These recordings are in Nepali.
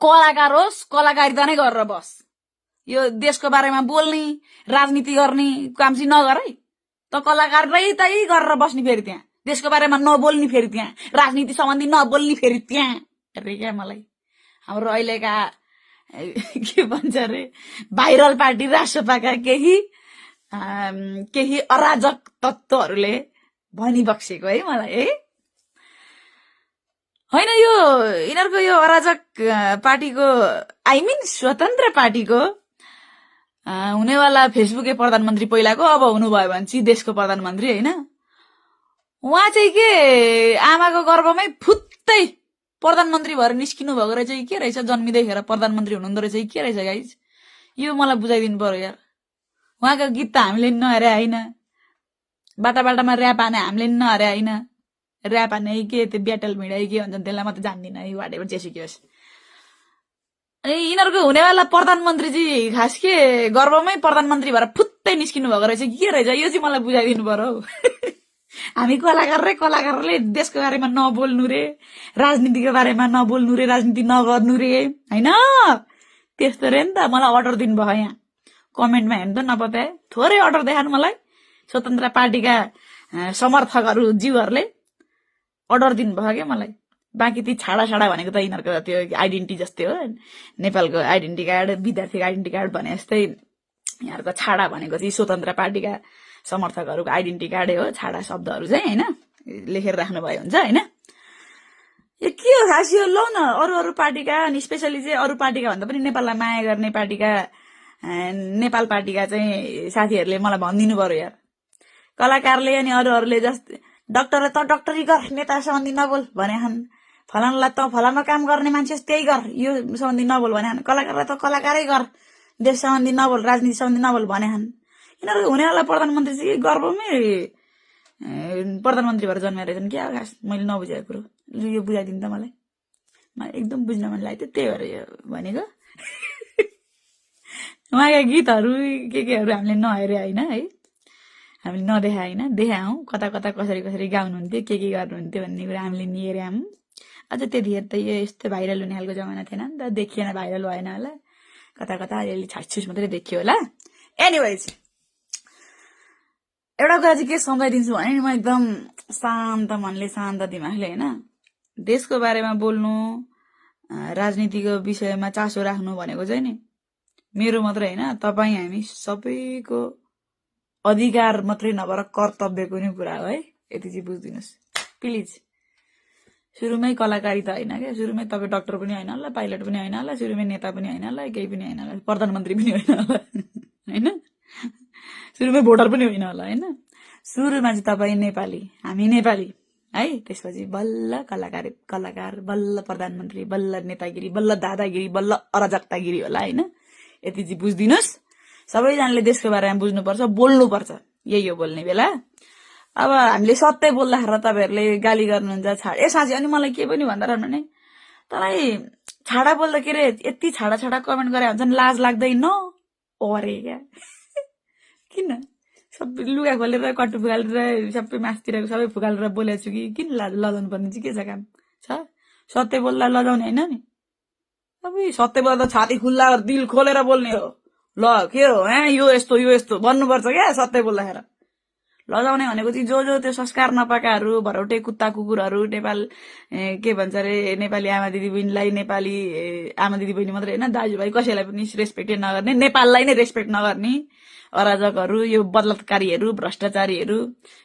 कलाकार होस्, कलाकारिता नै गरेर बस। यो देशको बारेमा बोल्ने, राजनीति गर्ने काम चाहिँ नगर है। त कलाकारितै गरेर बस्ने फेरि त्यहाँ, देशको बारेमा नबोल्ने फेरि त्यहाँ, राजनीति सम्बन्धी नबोल्ने फेरि त्यहाँ। अरे क्या मलाई हाम्रो अहिलेका के भन्छ अरे भाइरल पार्टी राष्ट्रपाका केही अराजक तत्त्वहरूले भनिबक्सेको है मलाई है। होइन यो यिनीहरूको यो अराजक पार्टीको स्वतन्त्र पार्टीको हुनेवाला फेसबुकै प्रधानमन्त्री पहिलाको अब हुनुभयो भने चाहिँ देशको प्रधानमन्त्री होइन। उहाँ चाहिँ के आमाको गर्भमै फुत्तै प्रधानमन्त्री भएर निस्किनु भएको रहेछ कि के रहेछ, जन्मिँदैखेर प्रधानमन्त्री हुनुहुँदो रहेछ कि के रहेछ गाइज, यो मलाई बुझाइदिनु पर्यो यार। उहाँको गीत त हामीले नहेरे होइन, बाटा बाटामा ऱ्याप हाने हामीले नहेरे होइन, ऱ्याप हाने के त्यो ब्याटल भिडाइ के भन्छन् त्यसलाई म त जान्दिनँ है, वाट एभर जेसुकै होस्। अनि यिनीहरूको हुनेवाला प्रधानमन्त्री चाहिँ खास के गर्वमै प्रधानमन्त्री भएर फुत्तै निस्किनु भएको रहेछ कि के रहेछ, यो चाहिँ मलाई बुझाइदिनु पर्यो हौ। हामी कलाकारले देशको बारेमा नबोल्नु रे, राजनीतिको बारेमा नबोल्नु रे, राजनीति नगर्नु रे होइन, त्यस्तो रे नि त। मलाई अर्डर दिनुभयो यहाँ कमेन्टमा, हेर्नु त नपत्याए थोरै अर्डर देखानु मलाई। स्वतन्त्र पार्टीका समर्थकहरू जीवहरूले अर्डर दिनुभयो क्या मलाई। बाँकी ती छाडा भनेको त यिनीहरूको त्यो आइडेन्टिटी जस्तै हो, नेपालको आइडेन्टिटी कार्ड, विद्यार्थीको आइडेन्टिटी कार्ड भने जस्तै यिनीहरूको छाडा भनेको चाहिँ स्वतन्त्र पार्टीका समर्थकहरूको आइडेन्टिटी कार्डै हो। छाडा शब्दहरू चाहिँ होइन लेखेर राख्नुभयो हुन्छ होइन। यो के हो खास यो, लौ न अरू पार्टीका अनि स्पेसली चाहिँ अरू पार्टीका भन्दा पनि नेपाललाई माया गर्ने पार्टीका नेपाल पार्टीका चाहिँ साथीहरूले मलाई भनिदिनु पर्यो यार। कलाकारले अनि अरूहरूले जस्तै डक्टरले त डक्टरी गर, नेता सम्बन्धी नबोल भने खान्, फलानालाई त फलाना काम गर्ने मान्छे त्यही गर, यो सम्बन्धी नबोल भने खान्, कलाकारलाई त कलाकारै गर, देश सम्बन्धी नबोल, राजनीति सम्बन्धी नबोल भने खान्। यिनीहरूको हुनेवाला प्रधानमन्त्री चाहिँ गर्वमै प्रधानमन्त्री भएर जन्मेर रहेछन् क्या खास, मैले नबुझेको कुरो यो बुझाइदिनु त मलाई एकदम बुझ्न मन लाग्यो, त्यही भएर यो भनेको। उहाँका गीतहरू केहरू हामीले नहेरे होइन है, हामीले नदेखा होइन, देखायौँ कता कसरी गाउनुहुन्थ्यो, के गर्नुहुन्थ्यो भन्ने कुरा हामीले निहेर्यौँ। अझ त्यतिखेर त यो यस्तो भाइरल हुने खालको जमाना थिएन नि त, देखिएन, भाइरल भएन होला, कता अलिअलि छासछुस मात्रै देखियो होला। एनिवेज एउटा कुरा चाहिँ के सम्झाइदिन्छु भने नि, म एकदम शान्त मनले शान्त दिमागले होइन, देशको बारेमा बोल्नु, राजनीतिको विषयमा चासो राख्नु भनेको चाहिँ नि मेरो मात्रै होइन, तपाईँ हामी सबैको अधिकार मात्रै नभएर कर्तव्यको नि कुरा हो है, यति चाहिँ बुझिदिनुहोस् प्लिज। सुरुमै कलाकारिता होइन क्या, सुरुमै तपाईँ डक्टर पनि होइन होला, पाइलट पनि होइन होला, सुरुमै नेता पनि होइन होला, केही पनि होइन होला, प्रधानमन्त्री पनि होइन होला होइन, सुरुमै भोटर पनि होइन होला होइन। सुरुमा चाहिँ तपाईँ नेपाली, हामी नेपाली है, त्यसपछि बल्ल कलाकार, बल्ल प्रधानमन्त्री, बल्ल नेतागिरी, बल्ल दादागिरी, बल्ल अराजकतागिरी होला होइन। यति चाहिँ बुझिदिनुहोस्, सबैजनाले देशको बारेमा बुझ्नुपर्छ, बोल्नुपर्छ, यही हो बोल्ने बेला। अब हामीले सत्य बोल्दाखेरि तपाईँहरूले गाली गर्नुहुन्छ, साँच्ची। अनि मलाई के पनि भन्दा रहनु भने, तँलाई छाडा बोल्दा के अरे यति छाडा कमेन्ट गरे भन्छन्, लाज लाग्दैन अरे क्या। किन सबै लुगा खोलेर कट्टु फुकालेर सबै मासतिरको सबै फुकालेर बोलेको छु कि किन लजाउनु पर्ने चाहिँ के छ काम छ? सत्य बोल्दा लजाउने होइन नि। अब सत्य बोल्दा छाती खुल्ला दिल खोलेर बोल्ने हो। ल के हो यो यस्तो भन्नुपर्छ क्या सत्य बोल्दाखेरि। लजाउने भनेको चाहिँ जो त्यो संस्कार नपाएकाहरू, भरौटे कुत्ता कुकुरहरू, नेपाल के भन्छ अरे नेपाली आमा दिदी बहिनीलाई, नेपाली आमा दिदी बहिनी मात्रै होइन दाजुभाइ कसैलाई पनि रेस्पेक्टै नगर्ने, नेपाललाई नै रेस्पेक्ट नगर्ने अराजकहरू, यो बलात्कारीहरू, भ्रष्टाचारीहरू,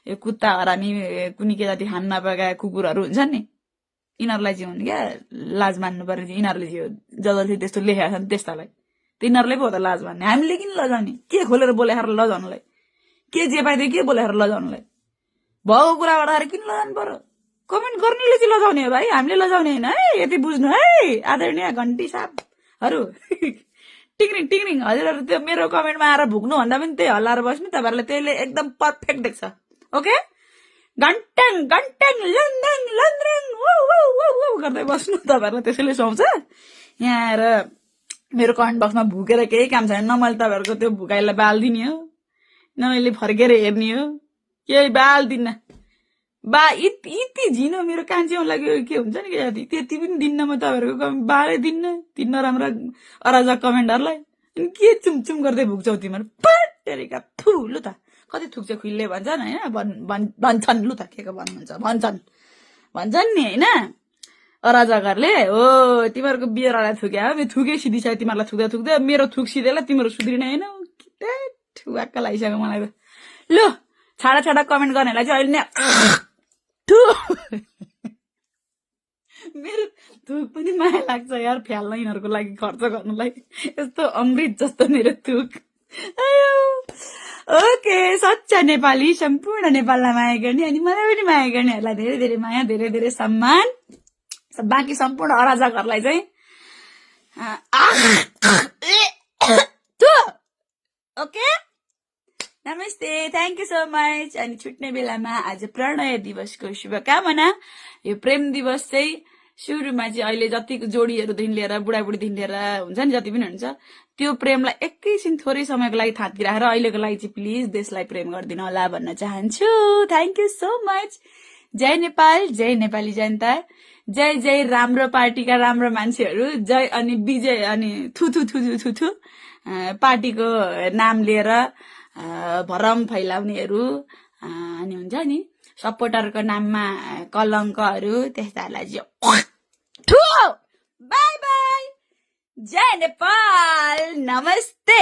यो कुत्ता हरामी कुनी के जाति खान नपाएका कुकुरहरू हुन्छन् नि, यिनीहरूलाई चाहिँ हुन् क्या लाज मान्नु पर्ने। यिनीहरूले चाहिँ जसले त्यस्तो लेखेका छन् त्यस्तालाई, तिनीहरूले पो हो त लाज मान्ने। हामीले किन लजाउने? के खोलेर बोलेर लजाउनुलाई? के जे पाइदियो के बोलेर लजाउनुलाई? भएको कुरा गर्दाखेरि किन लजाउनु पर्यो? कमेन्ट गर्नेले चाहिँ लजाउने हो भाइ, हामीले लजाउने होइन है। यति बुझ्नु है आदरणीय घन्टी साहबहरू। टिक्रिङ हजुरहरू त्यो मेरो कमेन्टमा आएर भुक्नु भन्दा पनि त्यही हल्लाएर बस्नु, तपाईँहरूले त्यसले एकदम पर्फेक्ट देख्छ। ओके, घन्ट्याङ लन्द्राङ गर्दै बस्नु, तपाईँहरूलाई त्यसैले सुहाउँछ। यहाँ आएर मेरो कमेन्ट बक्समा भुकेर केही काम छैन, न मैले तपाईँहरूको त्यो भुकाइलाई बालिदिने हो, न मैले फर्केर हेर्ने हो, केही बालिदिन्न। बा यति झिनो मेरो कान्छेमा लाग्यो के हुन्छ नि क्या त्यति पनि दिन्न म तपाईँहरूको बाले दिन्न राम्रा अराजक कमेन्टहरूलाई के चुमचुम गर्दै भुक्छौ तिमीहरू पटेरिका थु लु त कति थुक्छ खुइले भन्छन् होइन भन्छन् लु त के भन्नुहुन्छ भन्छन् नि होइन अराजकहरूले हो तिमीहरूको बियरलाई थुक्या हो थुके सिधिसक्यो तिमीहरूलाई थुक्दा मेरो थुक सिधेलाई तिमीहरू सुध्रिने होइन ठुवाक्क लागिसक्यो मलाई त लु छाडा कमेन्ट गर्नेलाई चाहिँ अहिले नै मेरो थुक पनि माया लाग्छ यार फ्याल्न यिनीहरूको लागि खर्च गर्नुलाई यस्तो अमृत जस्तो मेरो थुक ओके सच्चा नेपाली सम्पूर्ण नेपाललाई माया गर्ने अनि मलाई पनि माया गर्नेहरूलाई धेरै धेरै माया धेरै धेरै सम्मान बाँकी सम्पूर्ण अराजकहरूलाई चाहिँ ओके नमस्ते थ्याङ्क यू सो मच अनि छुट्ने बेलामा आज प्रणय दिवसको शुभकामना यो प्रेम दिवस चाहिँ सुरुमा चाहिँ अहिले जतिको जोडीहरूदेखि लिएर बुढाबुढीदेखि लिएर हुन्छ नि जति पनि हुन्छ त्यो प्रेमलाई एकैछिन थोरै समयको लागि थाँती राखेर अहिलेको लागि चाहिँ प्लिज देशलाई प्रेम गरिदिनु होला भन्न चाहन्छु थ्याङ्क यू सो मच जय नेपाल जय नेपाली जनता जय जय राम्रो पार्टीका राम्रो मान्छेहरू जय अनि विजय अनि थु पार्टीको नाम लिएर भरम फैलाउनेहरू अनि हुन्छ नि सपोर्टरको नाममा कलङ्कहरू त्यस्ताहरूलाई बाई बाई जय नेपाल नमस्ते